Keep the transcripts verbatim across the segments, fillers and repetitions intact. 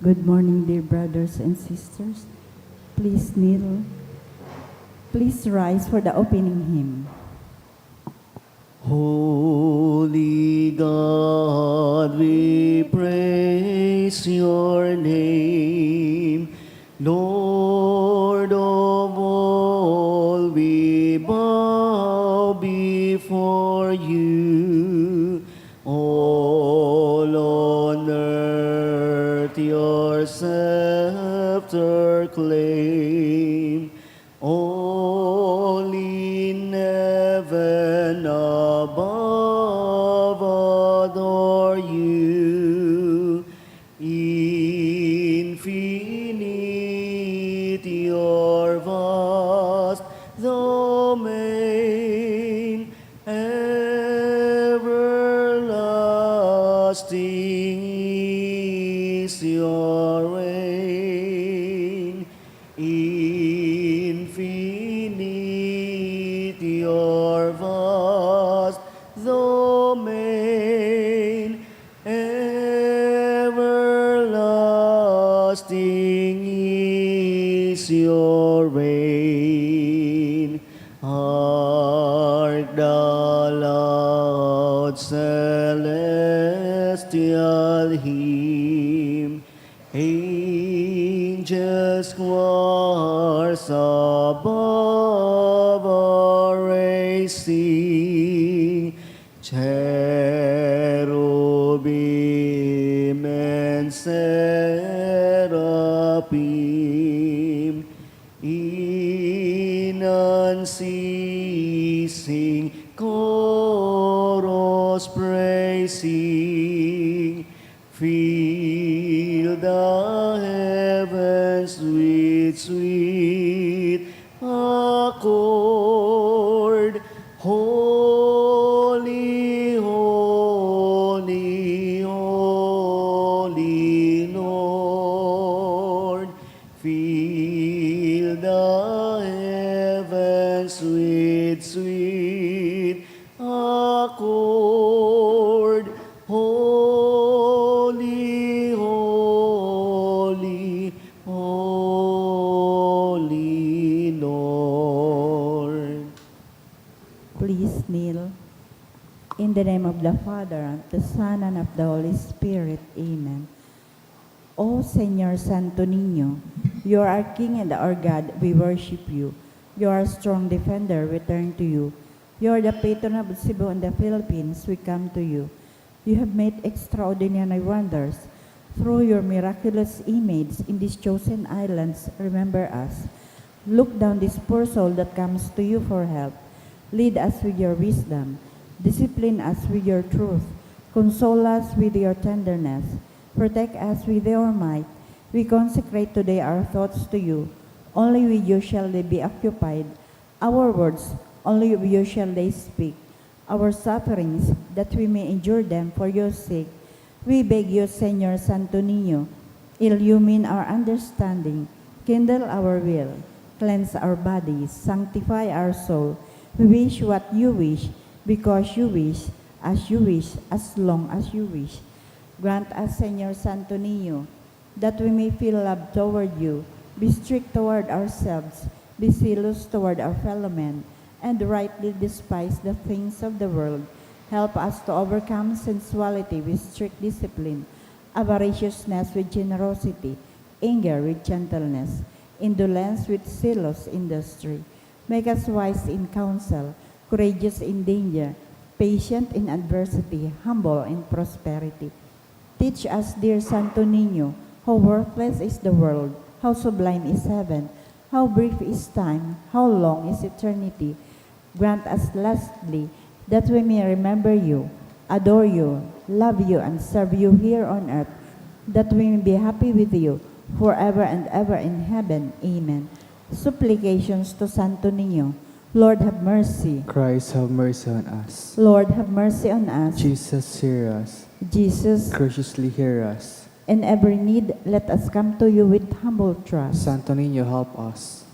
Good morning, dear brothers and sisters. Please kneel. Please rise for the opening hymn. Holy God, we praise your name. Lord of all, we bow before you. All on earth your scepter claim. All in heaven above adore you. Infinite your vast domain, everlasting is your reign. Infinite your vast domain, everlasting is your reign. Hark the loud celestial hymn, angels choirs above are raising, cherubim and seraphim in unceasing chorus praising. Fill the heavens with sweet accord. Holy, holy, holy Lord, fill the heavens with sweet accord. Holy, holy, holy Lord. Please kneel. In the name of the Father, and of the Son, and of the Holy Spirit. Amen. O Señor Santo Niño, you are our King and our God. We worship you. You are our strong defender. We turn to you. You are the patron of Cebu and the Philippines. We come to you. You have made extraordinary wonders. Through your miraculous image in these chosen islands, remember us. Look down this poor soul that comes to you for help. Lead us with your wisdom. Discipline us with your truth. Console us with your tenderness. Protect us with your might. We consecrate today our thoughts to you. Only with you shall they be occupied. Our words, only of you shall they speak. Our sufferings, that we may endure them for your sake. We beg you, Señor Santo Niño, illumine our understanding, kindle our will, cleanse our bodies, sanctify our soul. We wish what you wish, because you wish, as you wish, as long as you wish. Grant us, Señor Santo Niño, that we may feel love toward you, be strict toward ourselves, be zealous toward our fellow men, and rightly despise the things of the world. Help us to overcome sensuality with strict discipline, avariciousness with generosity, anger with gentleness, indolence with zealous industry. Make us wise in counsel, courageous in danger, patient in adversity, humble in prosperity. Teach us, dear Santo Niño, how worthless is the world, how sublime is heaven, how brief is time, how long is eternity. Grant us, lastly, that we may remember you, adore you, love you, and serve you here on earth, that we may be happy with you forever and ever in heaven. Amen. Supplications to Santo Niño. Lord, have mercy. Christ, have mercy on us. Lord, have mercy on us. Jesus, hear us. Jesus, Graciously hear us. In every need, let us come to you with humble trust. Santo Niño, help us.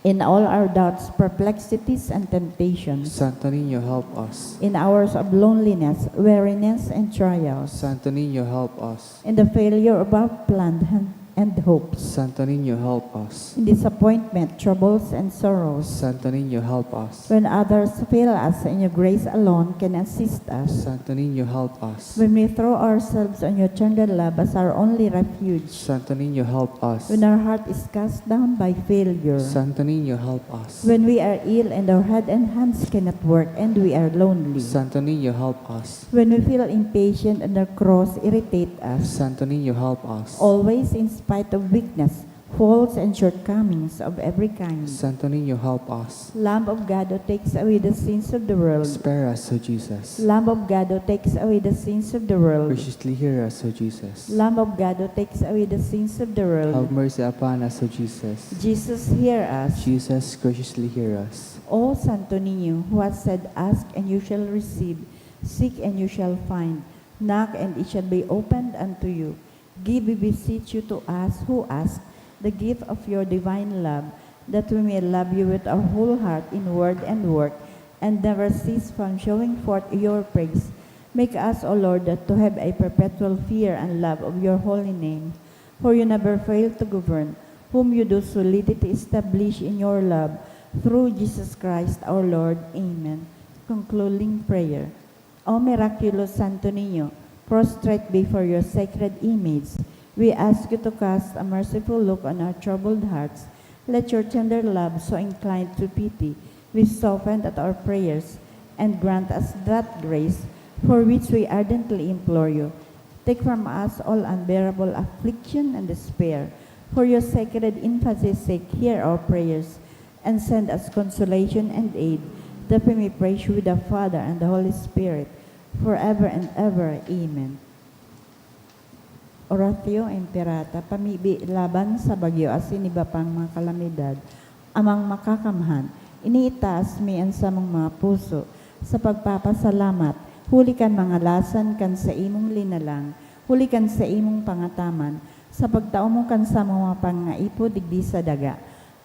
In all our doubts, perplexities, and temptations. Santo Niño, help us. In hours of loneliness, weariness, and trials. Santo Niño, help us. In the failure of our plans and, and hopes. Santo Niño, help us. In disappointment, troubles, and sorrows. Santo Niño, help us. When others fail us, and your grace alone can assist us. Santo Niño, help us. When we throw ourselves on your tender love as our only refuge. Santo Niño, help us. When our heart is cast down by failure. Santo Niño, help us. When we are ill and our head and hands cannot work and we are lonely. Santo Niño, help us. When we feel impatient and our cross irritate us. Santo Niño, help us. Always, in spite of weakness, faults, and shortcomings of every kind. Santo Niño, help us. Lamb of God, who takes away the sins of the world. Spare us, O Jesus. Lamb of God, who takes away the sins of the world. Graciously hear us, O Jesus. Lamb of God, who takes away the sins of the world. Have mercy upon us, O Jesus. Jesus, hear us. Jesus, graciously hear us. O Santo Niño, who has said, "Ask and you shall receive, seek and you shall find, knock and it shall be opened unto you." Give, we beseech you, to us who ask the gift of your divine love, that we may love you with our whole heart in word and work, and never cease from showing forth your praise. Make us, O Lord, that to have a perpetual fear and love of your holy name, for you never fail to govern, whom you do solidly establish in your love, through Jesus Christ our Lord. Amen. Concluding prayer. O miraculous Santo Niño, prostrate before your sacred image, we ask you to cast a merciful look on our troubled hearts. Let your tender love, so inclined to pity, be softened at our prayers, and grant us that grace for which we ardently implore you. Take from us all unbearable affliction and despair. For your sacred infancy's sake, hear our prayers, and send us consolation and aid, that we may praise you with the Father and the Holy Spirit, forever and ever. Amen. Oratio Imperata, pamibi laban sa bagyo asin iba pang mga kalamidad. Amang Makakamhan, iniitaas mi an samong mga puso sa pagpapasalamat, huli kan mga lasan kan saimong linalang, huli kan saimong pangataman, sa pagtao mo kan samong mga pangaipo digdi sa daga,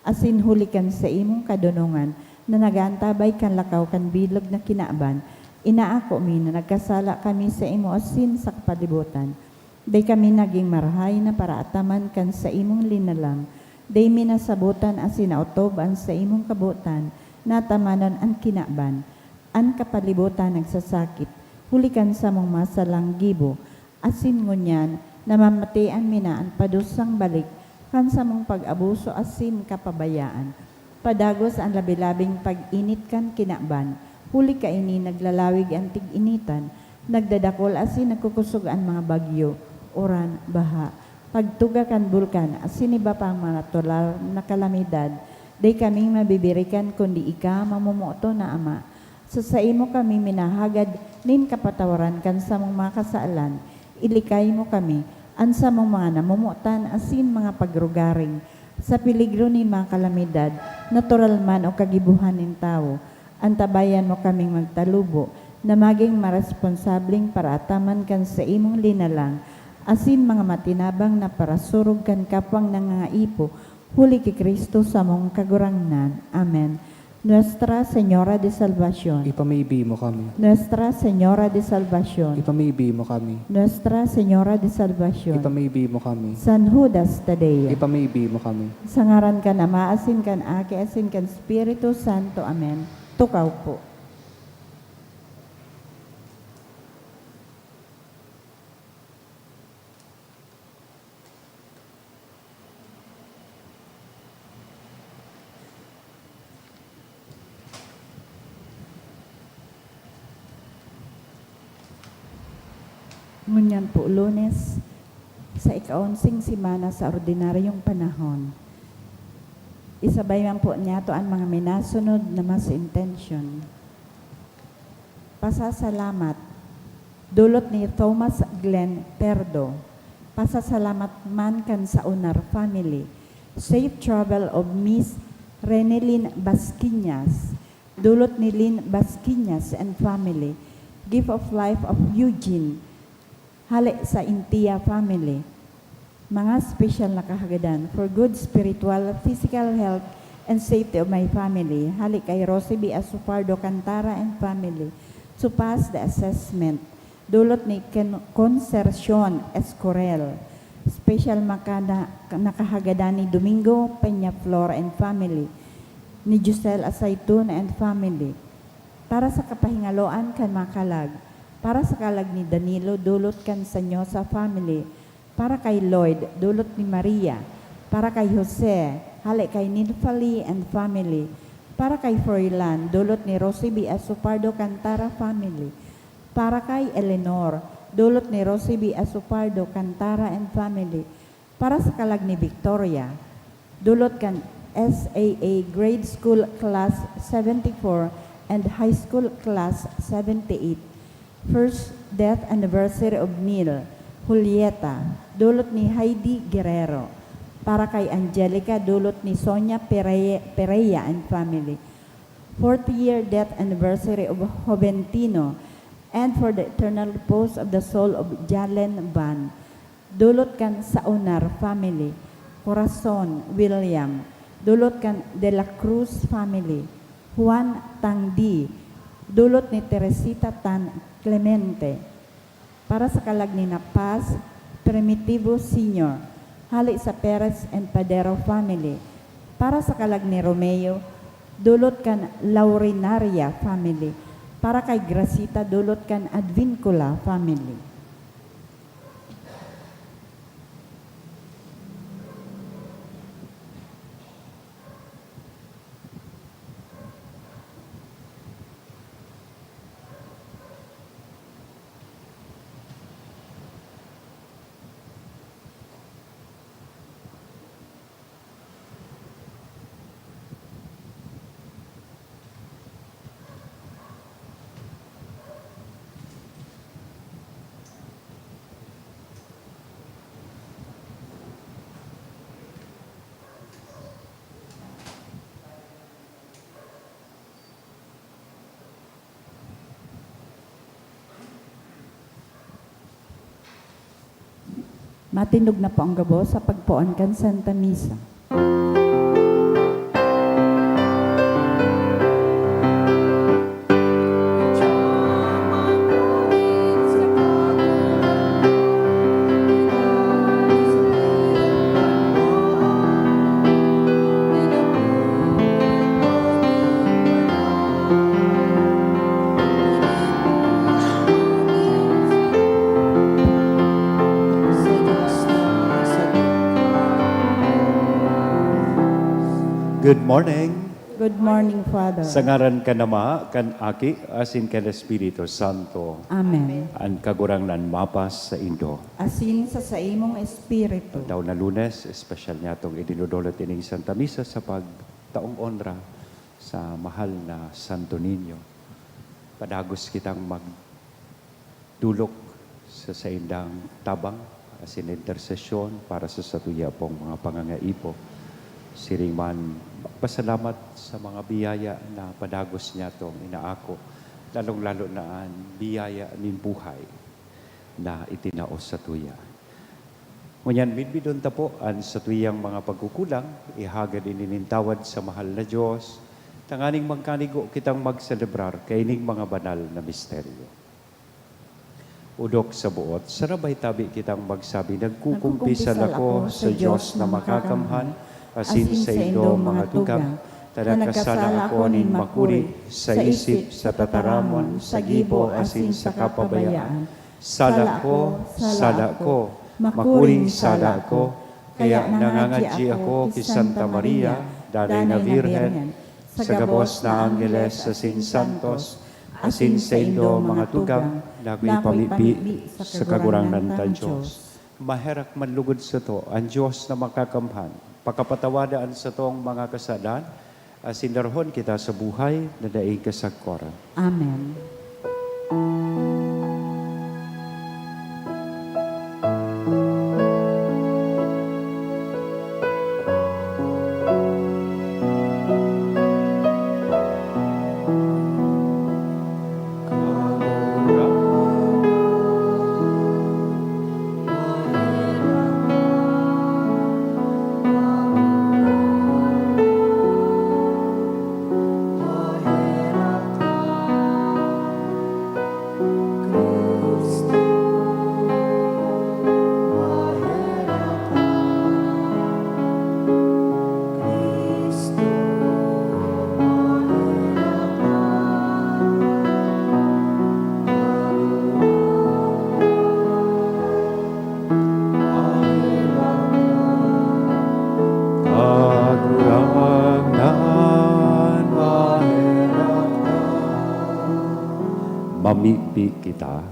asin huli kan saimong kadonongan na nag-aantabay kan lakaw kan bilog na kinaban, inaako mi na nagkasala kami saimo asin sa kapalibotan. Dai kami nagin marahay na paraataman kan saimong linalang, dai mi nasabotan asin naotob an saimong kabotan na atamanon an kinaban. An kapalibotan nagsasakit, huli kan samong mga salang gibo, asin ngunyan namamatean mi na an padusang balik kan samong pag-abuso asin kapabayaan. Padagos an labi-labing pag-init kan kinaban, huli kaini naglalawig an tig-initan, nagdadakol asin nagkukosog an mga bagyo, uran, baha, pagtuga kan bulkan asin iba pang mga natural na kalamidad. Dai kaming mabibirikan kundi ika, mamomoton na Ama. Sa saimo kami minahagad nin kapatawaran kan samong mga kasalan. Ilikay mo kami, an samong mga namomotan asin mga pagrugaring, sa peligro nin mga kalamidad, natural man o kagibohan nin tawo. Antabayan mo kaming magtalubo na magin maresponsableng paraataman kan saimong linalang, asin mga matinabang na parasurog kan kapwang nangangaipo, huli ki Cristo samong Kagurangnan. Amen. Nuestra Señora de Salvacion. Ipamibi mo kami. Nuestra Señora de Salvacion. Ipamibi mo kami. Nuestra Señora de Salvacion. Ipamibi mo kami. San Judas Tadeo. Ipamibi mo kami. Sa ngaran kan Ama, asin kan Aki, asin kan Espiritu Santo. Amen. Tukaw po. Ngunyan po, Lunes, sa ika-onseng semana sa ordinaryong panahon. Isabay man po niyato an mga minasunod na mas intensyon. Pasasalamat. Dulot ni Thomas Glenn Perdo. Pasasalamat man kan Saunar family. Safe travel of Miss Renelyn Basquiñas. Dulot ni Lynn Basquiñas and family. Gift of life of Eugene. Hale sa Intia family. Mga special na kahagadan for good spiritual, physical health, and safety of my family. Hale kay Rosie B. Asopardo Cantara and family to pass the assessment. Dulot ni Ken-, Concepcion Escurel. Special makada-, nakahagadan ni Domingo Peñaflor and family. Ni Giselle Asaitun and family. Para sa kapahingaloan kan mga kalag. Para sa kalag ni Danilo, dulot kan Sanyosa family. Para kay Lloyd, dulot ni Maria. Para kay Jose, hale kay Ninfali and family. Para kay Froilan, dulot ni Rosie B. Asopardo Cantara family. Para kay Eleanor, dulot ni Rosie B. Asopardo Cantara and family. Para sa kalag ni Victoria, dulot kan S A A Grade School Class seventy-four and High School Class seventy-eight. First death anniversary of Neil, Julieta, dulot ni Heidi Guerrero. Para kay Angelica, dulot ni Sonia Pere-, Perea and family. Fourth year death anniversary of Joventino, and for the eternal repose of the soul of Jalen Van. Dulot kan Saunar family, Corazon William. Dulot kan De La Cruz family, Juan Tangdi. Dulot ni Teresita Tan Clemente. Para sa kalag ni Napas, Primitivo Senior. Hale sa Perez and Padero family. Para sa kalag ni Romeo, dulot kan Laurinaria family. Para kay Gracita, dulot kan Advincula family. Matindog na po ang gabos sa pagpoon kan Santa Misa. Good morning. Good morning, Father. Sa ngaran kan Ama, kan Aki, asin kan Espiritu Santo. Amen. An Kagurangnan mapas saindo. Asin sa saimong espiritu. Aldaw na Lunes, espesyal niyatong idinodolot ining Santa Misa sa pagtaong onra sa mahal na Santo Niño. Padagos kitang magdolok sa saindang tabang asin intersesyon para sa satuya pong mga pangangaipo. Siring man, magpasalamat sa mga biyaya na padagos niyatong inaako, lalong-lalo na an biyaya nin buhay na itinao satuya. Ngunyan, midbidon ta po an satuyang mga pagkukulang, ihagad ini nin tawad sa mahal na Dios, tanganing magkanigo kitang magselebrar kaining mga banal na misteryo. Odok sa buot, sarabay tabi kitang magsabi, "Nagkukumpisal ako sa Dios na makakamhan, asin saindo, mga tugang, ta nagkasala ako nin makuri, sa isip, sa tataramon, sa gibo, asin sa kapabayaan. Sala ko, sala ko, makuring sala ko." Kaya nangadyi ako ki Santa Maria, Danay na Birhen, sa gabos na anggeles asin santos, asin saindo, mga tugang, na akoy pamibi sa Kagurangnan tang Dios. Maherak man lugod sato an Dios na makakamhan, pakapatawada an satong mga kasalan, asin darahon kita sa buhay na daing kasagkoran. Amen. kita.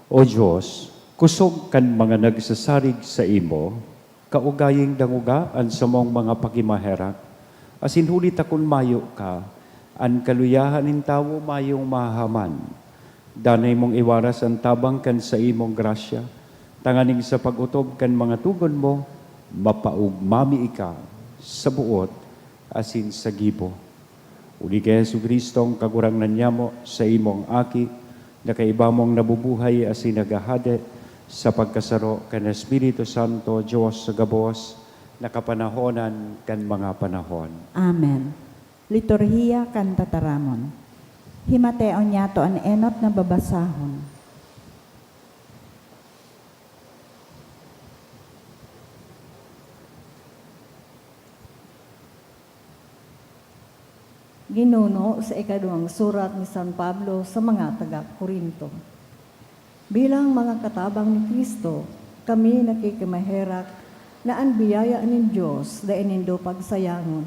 O Dios, kusog kan mga nagsasarig saimo, kaugaying dangoga an samong mga pakimaherak, asin huli ta kun mayo ka, an kaluyahan nin tawo mayong mahahaman. Danay mong iwaras an tabang kan saimong grasya, tanganing sa pag-otob kan mga togon mo, mapaogma mi ika sa boot asin sa gibo. Huli ki Jesu-Cristo, an Kagurangnan niyamo, saimong Aki, na kaiba mong nabubuhay asin naghahade sa pagkasaro kan Espiritu Santo, Dios sa gabos, na kapanahonan kan mga panahon. Amen. Liturhiya kan Tataramon. Himateon niyato an enot na babasahon. Ginuno sa ikaduwang surat ni San Pablo sa mga taga Corinto. Bilang mga katabang ni Cristo, kami nakikimaherak na an biyaya nin Dios dai nindo pagsayangon.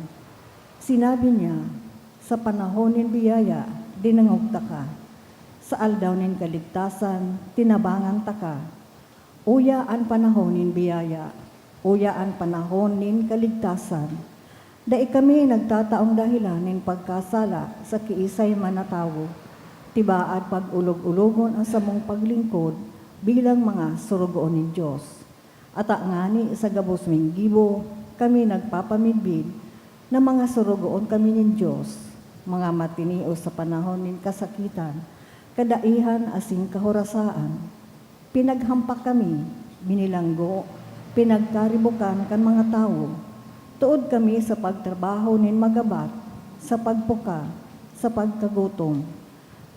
Sinabi niya, "Sa panahon nin biyaya, dinangog taka. Sa aldaw nin kaligtasan, tinabangan taka." Uya an panahon nin biyaya, uya an panahon nin kaligtasan. Dai kami nagtataong dahelan nin pagkasala sa kiisay man na tawo, tibaad pag-olog-ologon an samong paglingkod bilang mga sorogoon nin Dios. Ata ngani sa gabos ming gibo, kami nagpapamidbid na mga sorogoon kami nin Dios, mga matinios sa panahon nin kasakitan, kadaihan asin kahorasaan. Pinaghampak kami, binilanggo, pinagkaribokan kan mga tawo. Tood kami sa pagtrabaho nin magabat, sa pagpuka, sa pagkagutom.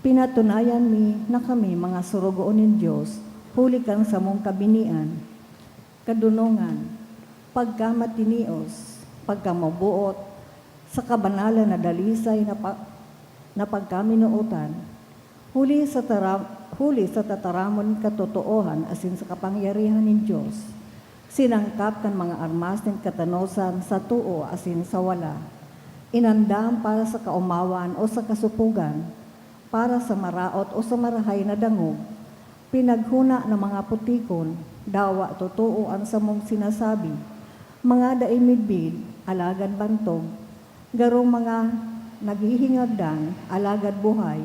Pinatunayan mi na kami mga sorogoon nin Dios huli kan samong kabinian, kadonongan, pagkamatinios, pagkamaboot, sa kabanalan na dalisay na pa-, na pagkaminootan, huli sa tara-, huli sa tataramon katotoohan asin sa kapangyarihan nin Dios, sinangkap kan mga armas nin katanosan sa too asin sa wala, inandam para sa kaomawan o sa kasopogan, para sa maraot o sa marahay na dangog, pinaghona na mga putikon, dawa totoo an samong sinasabi, mga dai midbid, alagad bantog, garong mga naghihingagdan, alagad buhay,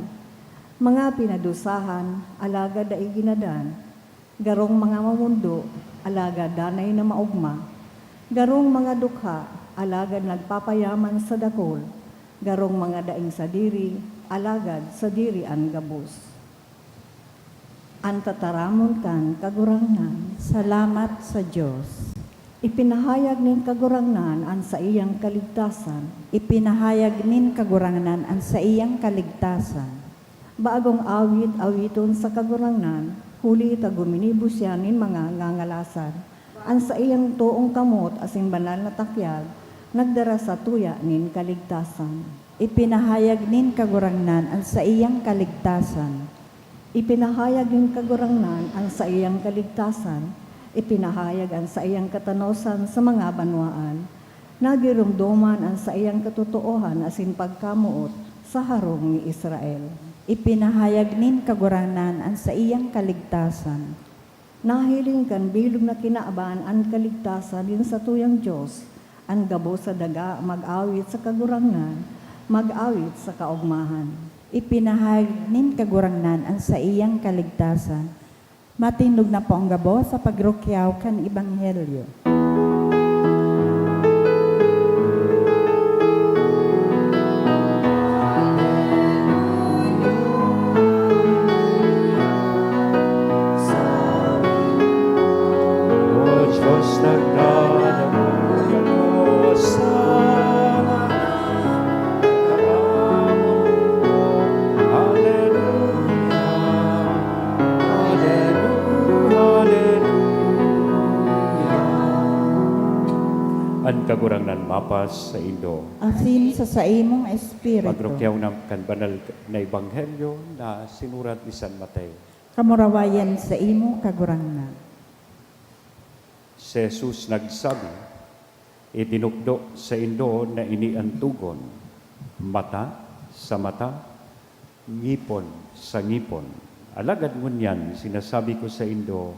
mga pinadusahan, alagad dai ginadan, garong mga mamondo, alagad danay na maogma, garong mga dukha, alagad nagpapayaman sa dakul, garong mga daing sadiri, alagad sadiri an gabos. An tataramon kan Kagurangnan. Salamat sa Dios. Ipinahayag nin Kagurangnan an saiyang kaligtasan. Ipinahayag nin Kagurangnan an saiyang kaligtasan. Bagong awit, awiton sa Kagurangnan, huli ta guminibo siya nin mga ngangalasan. An saiyang toong kamot asin banal na takyag nagdara sa tuya nin kaligtasan. Ipinahayag nin Kagurangnan an saiyang kaligtasan. Ipinahayag nin Kagurangnan an saiyang kaligtasan, ipinahayag an saiyang katanosan sa mga banwaan. Nagiromdoman an saiyang katotoohan asin pagkamoot sa harong ni Israel. Ipinahayag nin Kagurangnan an saiyang kaligtasan. Nahiling kan bilog na kinaban an kaligtasan nin satuyang Dios. An gabos sa daga mag-awit sa Kagurangnan, mag-awit sa kaogmahan. Ipinahayag nin Kagurangnan an saiyang kaligtasan. Matindog na po ang gabos sa pagrukyaw kan Ebanghelyo. O Diyos, nagdadagos ako sa mga nagkakamot mo. Hallelujah, hallelujah, hallelujah. An Kagurangnan mapas saindo. Asin sa saimong espiritu. Pagrukyaw na kan banal na ebanghelyo na sinurat ni San Mateo. Kamurawayan saimo, Kagurangnan. Si Jesus nagsabi, "Itinukdo saindo na ini an togon, mata sa mata, ngipon sa ngipon. Alagad ngunyan, sinasabi ko saindo,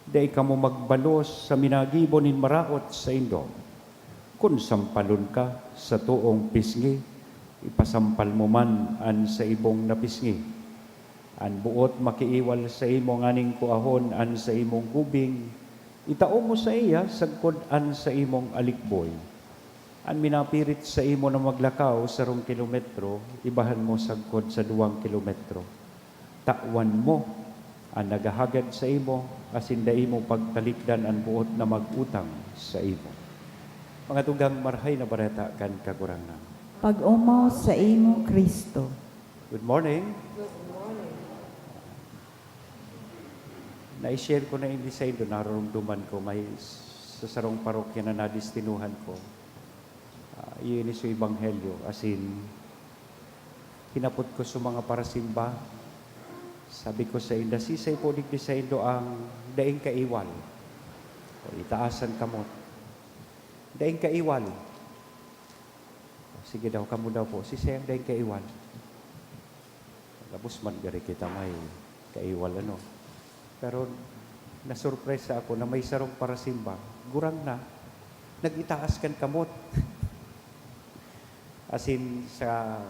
dai kamo magbalos sa minagibo nin maraot saindo. Kun sampalon ka sa toong pisngi, ipasampal mo man an saimong napisngi. An boot makiiwal saimo nganing kuahon an saimong gubing, itao mo saiya sagkod an saimong alikboy. An minapirit saimo na maglakaw sarong kilometro, ibahan mo sagkod sa duwang kilometro. Tawan mo an naghahagad saimo, asin dai mo pagtalikdan an boot na mag-utang saimo. Mga tugang, Marahay na Bareta kan Kagurangnan. Pag-omaw saimo, Cristo. Good morning. Na-i-share ko na ini saindo, nararamdaman ko may sa sarong parokya na nadestinuhan ko. Ah, iyo ini sa ebanghelyo, asin hinapot ko sa mga parasimba. Sabi ko sainda, "Sisay po digdi saindo ang daing kaiwal?" O, itaas an kamot. "Daing kaiwal." "Sige daw, kamo daw po. Sisay ang daing kaiwal?" Gabos man gari kita may kaiwal, ano. Pero nasurpresa ako na may sarong parasimba, gurang na, nag-itaas kan kamot. Asin sa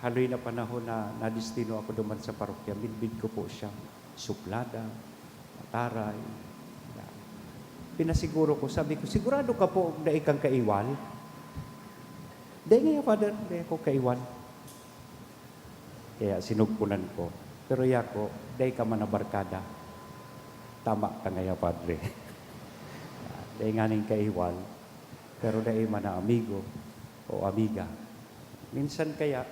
haloy na panahon na nadestino ako duman sa parokya, midbid ko po siya, suplada, mataray. Pinasiguro ko, sabi ko, "Sigurado ka po dai kang kaiwal?" "Dai ngaya, Father, dai ako kaiwal." Kaya sinugpunan ko. Pero yako, dai ka man na barkada. Tama ka ngaya, Padre. Dai nganing kaiwal, pero dai man na amigo o amiga. Minsan kaya,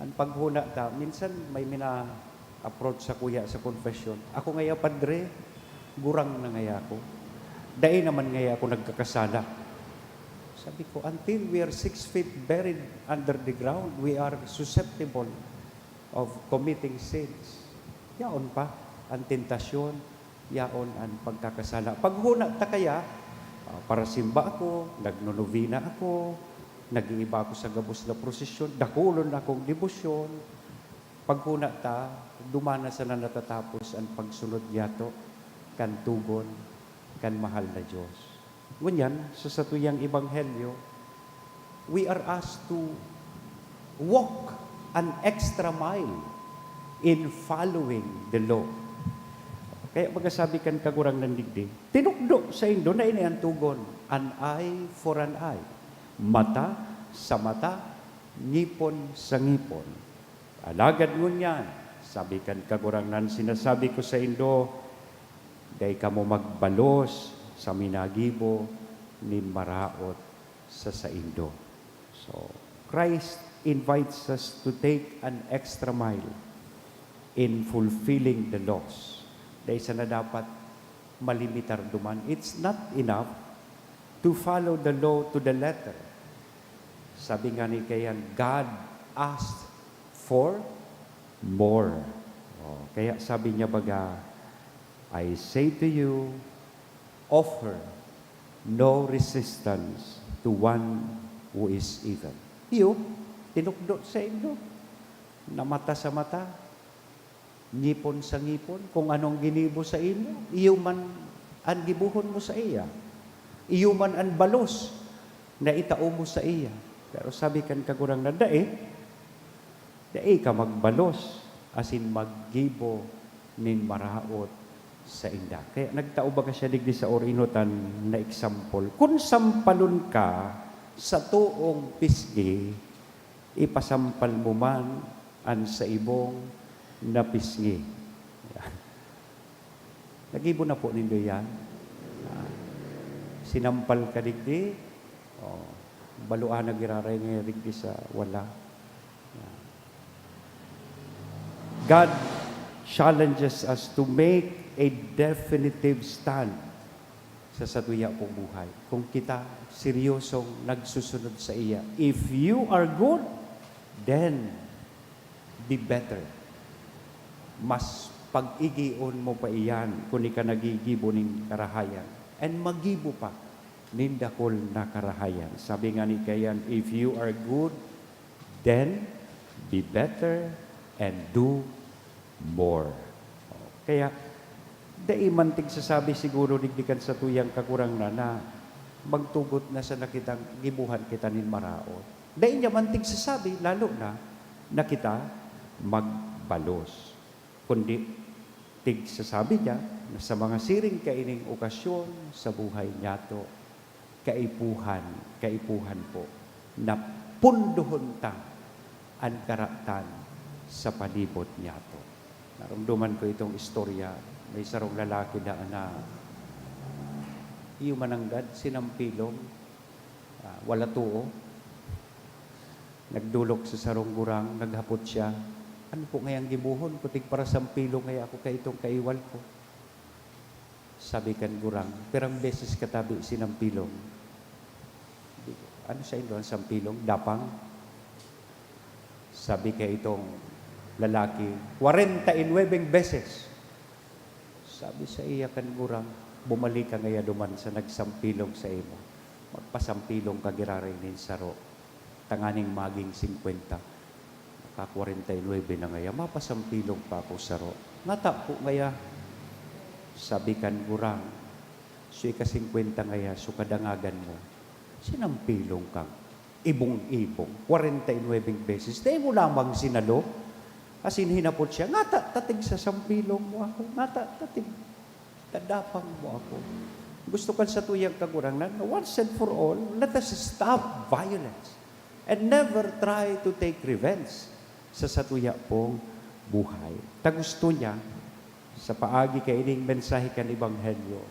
an paghuna ta, minsan may mina-approach sa kuya sa confession. "Ako ngaya, Padre, gurang na ngaya ako. Dai naman ngaya ako nagkakasala." Sabi ko, "Until we are six feet buried under the ground, we are susceptible of committing sins." Yaon pa an tentasyon, yaon an pagkakasala. Paghuna ta kaya, ah, parasimba ako, nagnonovena ako, nag-iiba ako sa gabos na prosesyon, dakulon akong debosyon. Paghuna ta, duman na sana natatapos an pagsunod yato kan tugon kan mahal na Dios. Ngunyan, sa satuyang ebanghelyo, we are asked to walk an extra mile in following the law. Kaya magasabi kan Kagurangnan digdi, "Tinukdo saindo na ini an tugon, an eye for an eye, mata sa mata, ngipon sa ngipon." Alagad ngunyan, sabi kan Kagurangnan, sinasabi ko saindo, dai kamo magbalos sa minagibo nin maraot sa saindo. So, Christ invites us to take an extra mile in fulfilling the laws. Dai sana dapat malimitar duman. It's not enough to follow the law to the letter. Sabi nga ni kayan, God asked for more. Oh, kaya sabi niya baga, "I say to you, offer no resistance to one who is evil." Iyo, tinukdo saindo na mata sa mata, ngipon sa ngipon, kung anong ginibo sa imo, iyo man an gibohon mo sa iya. Iyo man an balos na itao mo sa iya. Pero sabi kan Kagurangnan, "Dai, dai ka magbalos asin maggibo nin maraot sainda." Kaya nagtao baga siya digdi sa orinotan na example. Kun sampalon ka sa toong pisngi, ipasampal mo man an saimong napisngi. Nagibo na po nindo yan? Ah, sinampal ka digdi, oh, baloan na giraray ngayon digdi sa wala. Yan. God challenges us to make a definitive stand sa satuya pong buhay. Kung kita seryosong nagsusunod sa iya, "If you are good, then be better." Mas pag-igion mo pa iyan kun ika nagigibo nin karahayan, and magibo pa nin dakul na karahayan. Sabi nga ni kayan, "If you are good, then be better and do more. Kaya, dai man tigsasabi siguro digdi kan satuyang Kagurangnan na magtugot na sana kitang gibohan kita nin maraot. Dai niya man tigsasabi, lalo na, na kita magbalos. Kundi, tigsasabi niya na sa mga siring kaining okasyon sa buhay niyato, kaipuhan, kaipuhan po, na pundohon ta an karatan sa palibot niyato. Naromdoman ko itong istorya. May sarong lalaki na, na iyo mananggad, sinampilong, ah, wala too. Nagdolok sa sarong gurang, naghapot siya, "Ano po ngayang gibohon ko? Tigparasampilong ngaya ako kaitong kaiwal ko." Sabi kan gurang, "Pirang beses ka tabi sinampilong?" "Ano sa indo ang sampilong? Dapang?" Sabi kaitong lalaki, "Kwarenta y nuebeng beses." Sabi saiya kan gurang, "Bumalik ka ngaya duman sa nagsampilong saimo. Magpasampilong ka giraray nin saro, tanganing magin singkwenta. Naka-kwarenta y nuebe na ngaya, mapasampilong pa ako saro." "Ngata po ngaya," sabi kan gurang, "so ika-singkwenta ngaya, so kadangagan mo, sinampilong kang ibong-ibong, kwarenta y nuebeng beses, dai mo lamang sinalo, asin hinapot siya, 'Ngata ta tigsasampilong mo ako? Ngata ta tig-, tadapang mo ako?'" Gusto kan satuyang Kagurangnan na once and for all, let us stop violence and never try to take revenge sa satuya pong buhay. Ta gusto niya, sa paagi kaining mensahe kan Ebanghelyo,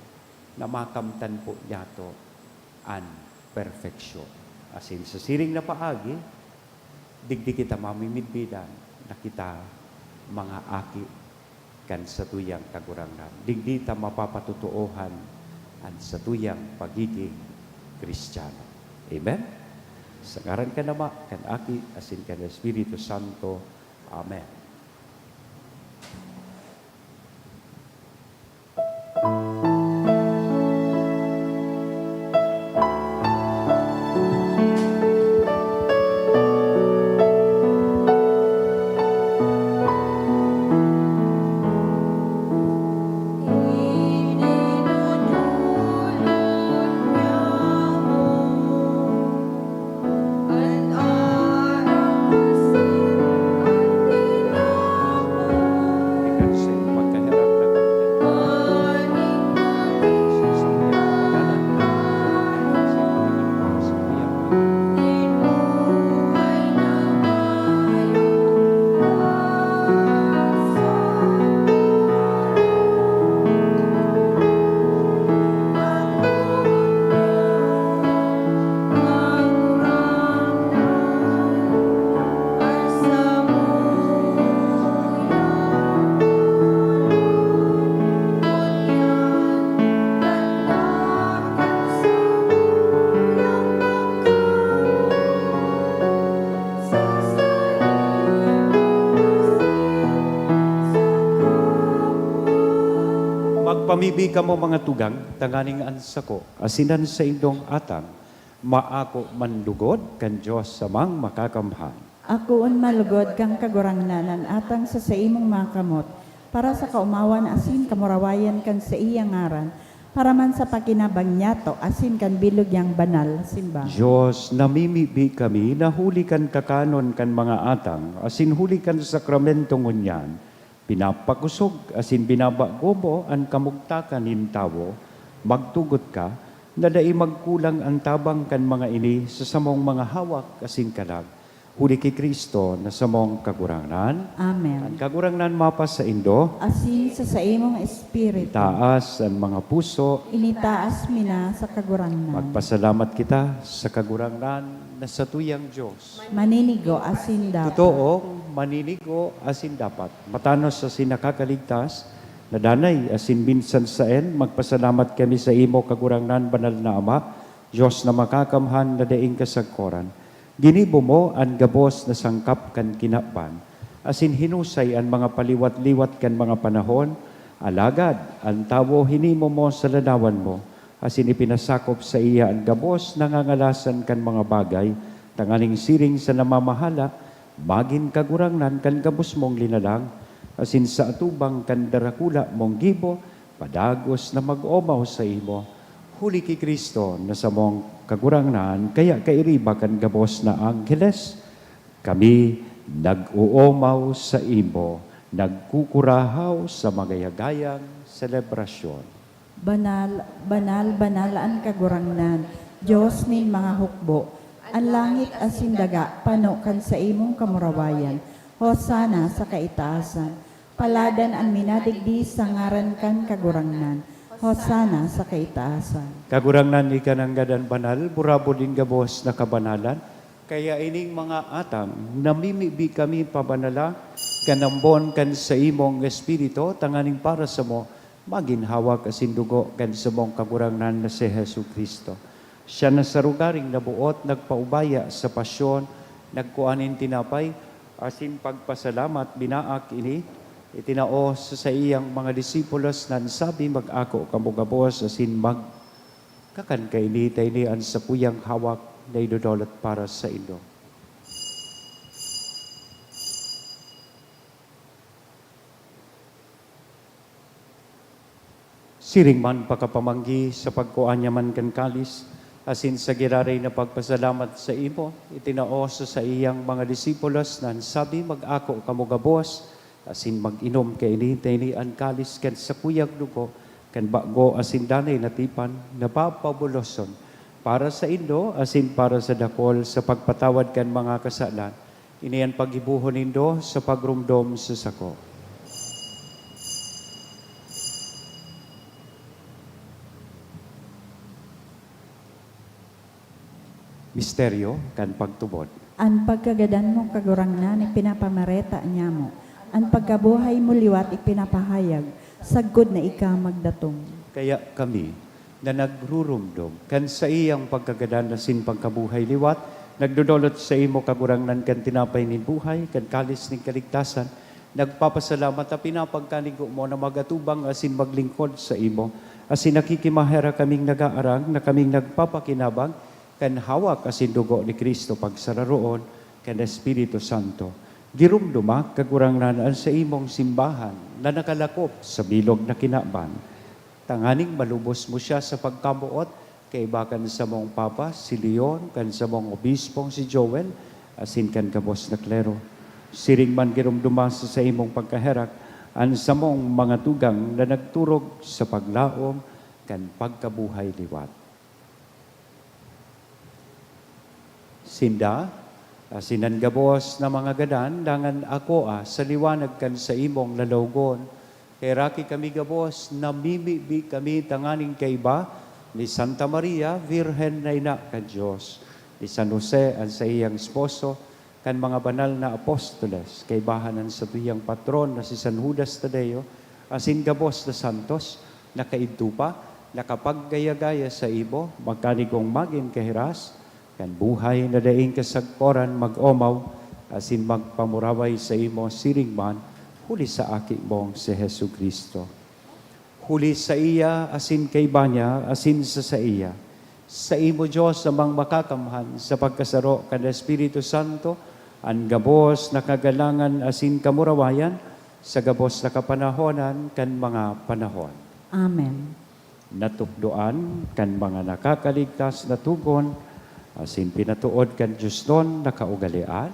na makamtan po niyato an perpeksyon. Asin sa siring na paagi, digdi kita mamimidbidan na kita mga aki kan satuyang Kagurangnan. Digdi ta mapapatotoohan an satuyang pagigin Kristiyano. Amen? Sa ngaran kan Ama, kan Aki, asin kan Espiritu Santo. Amen. Magpamibi kamo, mga tugang, tanganing an sako asin an saindong atang maako man lugod kan Dios Amang Makakamhan. Akoon man lugod kan Kagurangnan an atang sa saimong mga kamot, para sa kaomawan asin kamurawayan kan saiyang ngaran, para man sa pakinabang niyato asin kan bilog niyang banal na simbahan. Dios, namimibi kami na huli kan kakanon kan mga atang asin huli kan sakramento ngunyan, pinapakosog asin binabago mo an kamugtakan nin tawo, magtugot ka na dai magkulang an tabang kan mga ini sa samong mga hawak asin kalag, huli ki Cristo na samong Kagurangnan. Amen. An Kagurangnan mapasaindo. Asin sa saimong espiritu. Itaas an mga puso. Initaas mi na sa Kagurangnan. Magpasalamat kita sa Kagurangnan na satuyang Dios. Maninigo asin dapat. Totoong maninigo asin dapat. Matanos asin nakakaligtas, na danay asin minsan saen, magpasalamat kami saimo, Kagurangnan, Banal na Ama, Dios na makakamhan na daing kasagkoran. Ginibo mo an gabos na sangkap kan kinaban, asin hinusay an mga paliwat-liwat kan mga panahon, alagad an tawo hinimo mo sa ladawan mo, asin ipinasakop saiya an gabos na ngangalasan kan mga bagay, tanganing siring sa namamahala, Magin kagurangnan kan gabos mong linalang, asin sa atubang kan darakula mong gibo, padagos na mag-omaw saimo. Huli ki Cristo na samong Kagurangnan, kaya kairiba kan gabos na angheles, kami nag-oomaw saimo, nagkukurahaw sa magayagayang selebrasyon. Banal, banal, banal an Kagurangnan, Dios nin mga hukbo. An langit asin daga pano kan saimong kamurawayan. Hosana sa kaitaasan. Paladan an minadigdi sa ngaran kan Kagurangnan. Hosana sa kaitaasan. Kagurangnan, ika nanggad an banal, burabod nin gabos na kabanalan. Kaya ining mga atang, namimibi kami pabanala kan ambon kan saimong Espiritu, tanganing para samo magin hawak asin dugo kan samong Kagurangnan na si Jesu-Cristo. Siya na sa rogaring naboot, nagpaubaya sa pasyon, nagkua nin tinapay, asin pagpasalamat, binaak ini, itinao sa saiyang mga disipulos, na nagsabi, "Mag-ako kamo gabos asin magkakan kaini, ta ini an sakuyang hawak na idodolot para saindo." Siring man pakapamanggi, sa pagkua niya man kan kalis, asin sa giraray na pagpasalamat saimo, itinao sa saiyang mga disipulos, na nagsabi, "Mag-ako kamo gabos, asin mag-inom kaini, ta ini an kalis kan sakuyang dugo kan bago asin danay na tipan, na papabuloson para saindo asin para sa dakol sa pagpatawad kan mga kasalan. Ini an paggibohon nindo sa pagromdom sa sako." Misteryo kan pagtubod. An pagkagadan mo, Kagurangnan, ipinapamareta niamo. An pagkabuhay mo liwat ipinapahayag, sagkod na ika magdatong. Kaya kami, na nagruromdom kan saiyang pagkagadan asin pagkabuhay liwat, nagdodolot saimo, Kagurangnan, kan tinapay nin buhay, kan kalis nin kaligtasan, nagpapasalamat ta pinapagkanigo mo na mag-atubang asin maglingkod saimo, asin nakikimaherak kaming nag-aarang na kaming nagpapakinabang kan hawak asin dugo ni Cristo pagsararoon kan Espiritu Santo. Giromdoma, Kagurangnan, an saimong simbahan na nakalakop sa bilog na kinaban, tanganing malubos mo siya sa pagkamoot, kaiba kan samong Papa, si Leon, kan samong Obispong si Joel, asin kan gabos na klero. Siring man giromdoma sa saimong pagkaherak an samong mga tugang na nagturog sa paglaom kan pagkabuhay liwat. Sinda, asin an gabos na mga gadan, dangan akoa sa liwanag kan saimong lalawgon. Kaheraki kami gabos, namimibi kami tanganing kaiba ni Santa Maria, Birhen na ina kan Dios, ni San Jose, an saiyang esposo, kan mga banal na apostoles, kaibahan an satuyang patron na si San Judas Tadeo, asin gabos na santos, na kaidto pa, nakapaggaya-gaya saimo, magkanigong magin kahiras, kan buhay na daing kasagkoran mag-omaw, asin magpamuraway saimo siring man, huli sa Aki mong si Jesu-Cristo. Huli saiya, asin kaiba niya, asin sa saiya, saimo, Dios, Amang Makakamhan, sa pagkasaro kan Espiritu Santo, an gabos na kagalangan asin kamurawayan, sa gabos na kapanahonan kan mga panahon. Amen. Natukdoan kan mga nakakaligtas na togon, asin pinatood kan diosnon na kaugalean,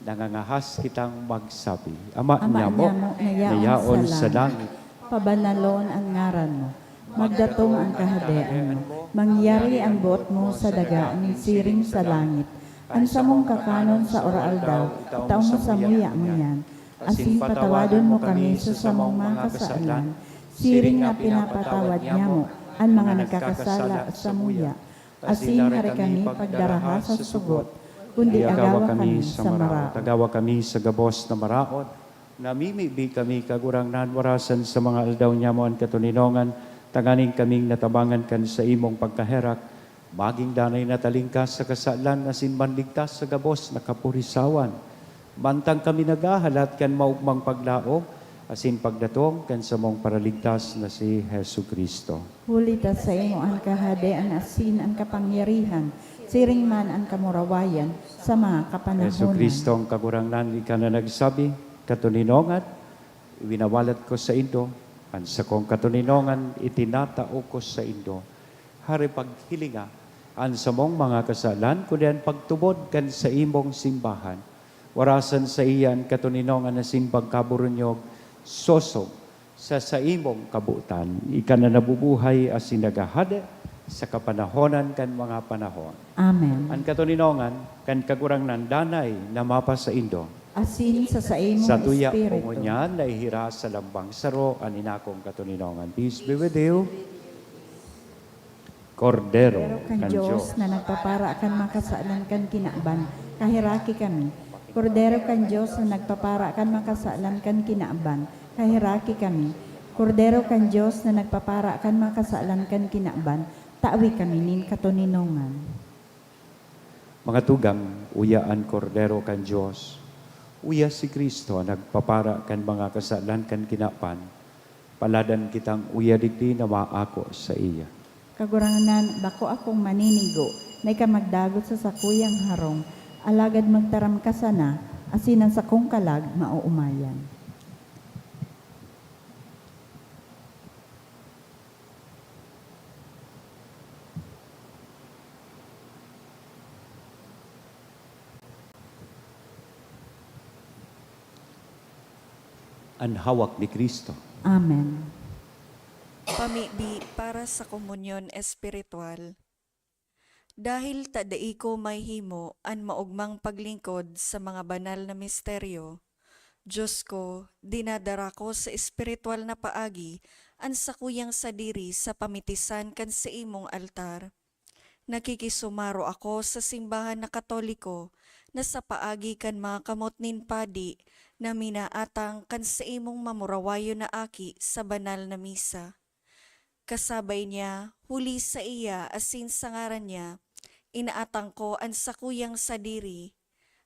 nangangahas kitang magsabi, Ama, Ama niamo, niamo na yaon sa langit, pabanalon an ngaran mo. Magdatong an Kahadean mo. Mangyari an boot mo sa daga nin siring sa langit. An samong kakanon sa ora-aldaw, itao mo samuya ngunyan. Asin patawadon mo kami sa samong mga kasalan, siring na pinapatawad niamo an mga nagkakasala samuya. Asin dai kami pagdaraha sa sugot, kundi agawa kami sa maraot. Agawa kami sa gabos na maraot. Namimibi kami, Kagurangnan, warasan sa mga aldaw niamo an katoninongan, tanganing kaming natabangan kan saimong pagkaherak, magin danay na talingkas sa kasalan asin manligtas sa gabos na kapurisawan. Mantang kami naghahalat kan maogmang paglaom asin pagdatong kan samong Paraligtas na si Jesu-Cristo. Huli ta saimo an kahadean asin an kapangyarihan, Siring man an kamurawayan sa mga kapanahonan. Jesu-Cristo, ang Kagurangnan, ika na nagsabi, "Katoninongan, iwinawalat ko saindo, an sakong katoninongan itinatao ko saindo." Hare, paghilinga an samong mga kasalan, kundi an pagtubod kan saimong simbahan. Warasan saiya an katoninongan asin pagkaburunyog, sosog sa saimong kabotan. Ika na nabubuhay asin naghahade sa kapanahonan kan mga panahon. Amen. An katoninongan kan Kagurangnan danay na mapasaindo. Asin sa saimong Sa tuya espiritu. Ngunyan, nahihiras sa lambang saro an inakong katoninongan. Peace be with you. Kordero Kordero kan kan Dios Dios. Na nagpapara kan mga kasalan kan kinaban, kaheraki kami. Kordero kan Dios na nagpapara kan mga kasalan kan kinaban, kaheraki kami. Kordero kan Dios na nagpapara kan mga kasalan kan kinaban, tawi kami nin katoninongan. Mga tugang, uya an Kordero kan Dios. Uya si Cristo an nagpapara kan mga kasalan kan kinaban. Paladan kitang uya digdi na maako saiya. Kagurangnan, bako akong maninigo na ika magdagot sa sakuyang harong, alagad magtaram ka sana, asin an sakong kalag maoomayan. An hawak ni Cristo. Amen. Pamibi para sa komunyon espiritual. Dahil ta dai ko mahihimo an maogmang paglingkod sa mga banal na misteryo, Dios ko, dinadara ko sa espiritual na paagi an sakuyang sadiri sa pamitisan kan saimong altar. Nakikisumaro ako sa simbahan na Katoliko na sa paagi kan mga kamot nin padi na minaatang kan saimong mamurawayon na aki sa banal na misa. Kasabay niya, huli saiya asin sa ngaran niya, inaatang ko an sakuyang sadiri.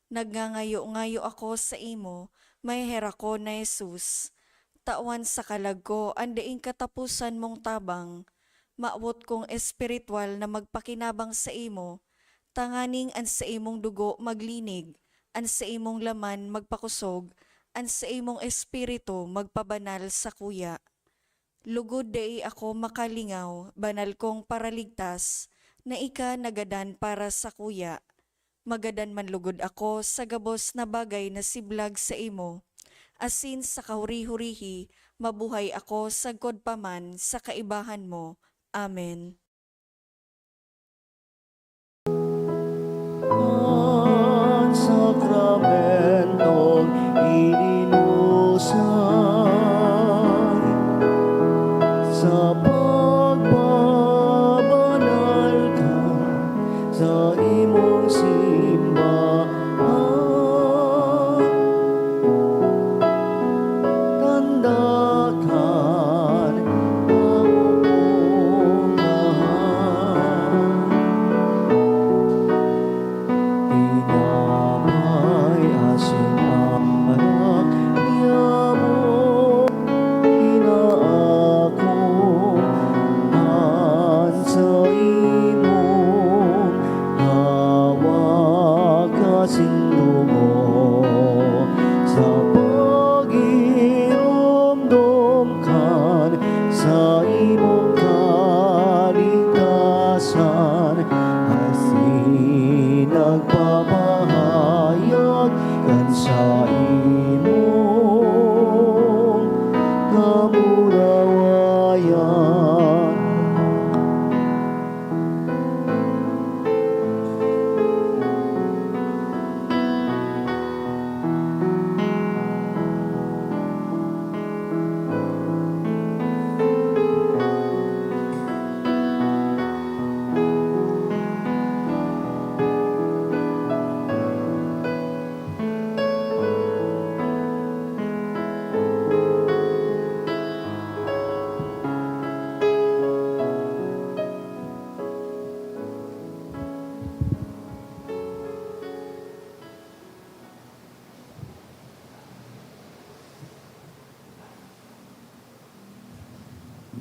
Nagngangayo-ngayo ako saimo, maheherakon na Jesus. Tawan sa kalag ko an daing kataposan mong tabang. Mawot kong espiritual na magpakinabang saimo, tanganing an saimong dugo maglinig, an saimong laman magpakosog, an saimong espiritu magpabanal sakuya. Lugod dai ako makalingaw, banal kong Paraligtas, na ika nagadan para sakuya. Magadan man lugod ako sa gabos na bagay na siblag saimo, asin sa kahuri-hurihi mabuhay ako sagkod pa man sa kaibahan mo. Amen. An sakramentong ininusay sa pagpabanal ka sa imong simbahan. Tanda kan maoong mahal. Tinapay asin arak niamo, inaako an saimong hawak asin dugo sa pagiromdom kan saimong kaligtasan, asin nagpapahayag kan saimong kamurawayan.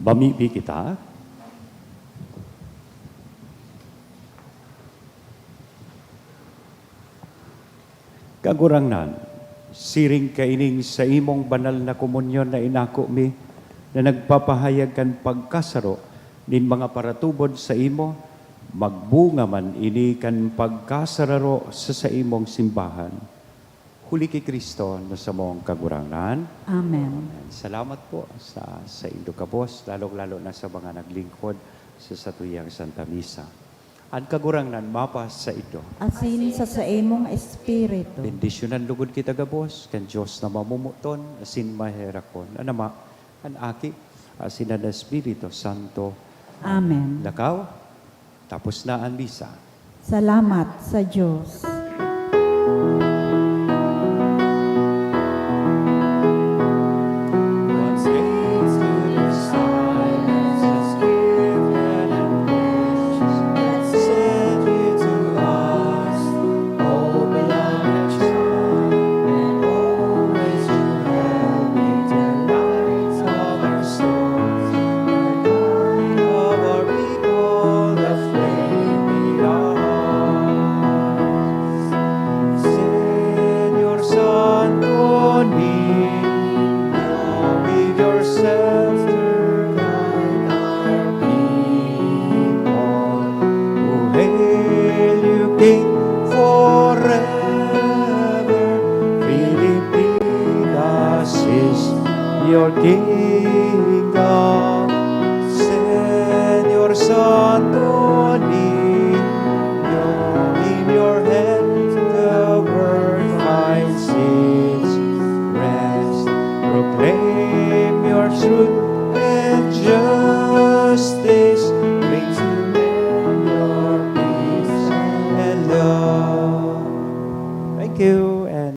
Mamibi kita. Kagurangnan, siring kaining sa imong banal na komunyon na inako mi, na nagpapahayag kan pagkasaro nin mga paratubod sa imo, magbunga man ini kan pagkasararo sa saimong simbahan. Huli ki Cristo na samong Kagurangnan. Amen. Amen. Salamat po sa saindo kabos, lalong-lalo na sa mga naglingkod sa satuyang Santa Misa. An Kagurangnan mapasaindo. Asin sa saimong espiritu. Bendisyonan lugod kita gabos kan Dios na mamomoton asin maherakon, an Ama, an Aki, asin an Espiritu Santo. Amen. Lakaw, tapos na an misa. Salamat sa Dios. Señor Santo Niño, give yourself to guide our people, who hail you, King, forever. Filipinas is your kingdom. Señor Santo Niño, in your hands the world finds its rest. Proclaim your truth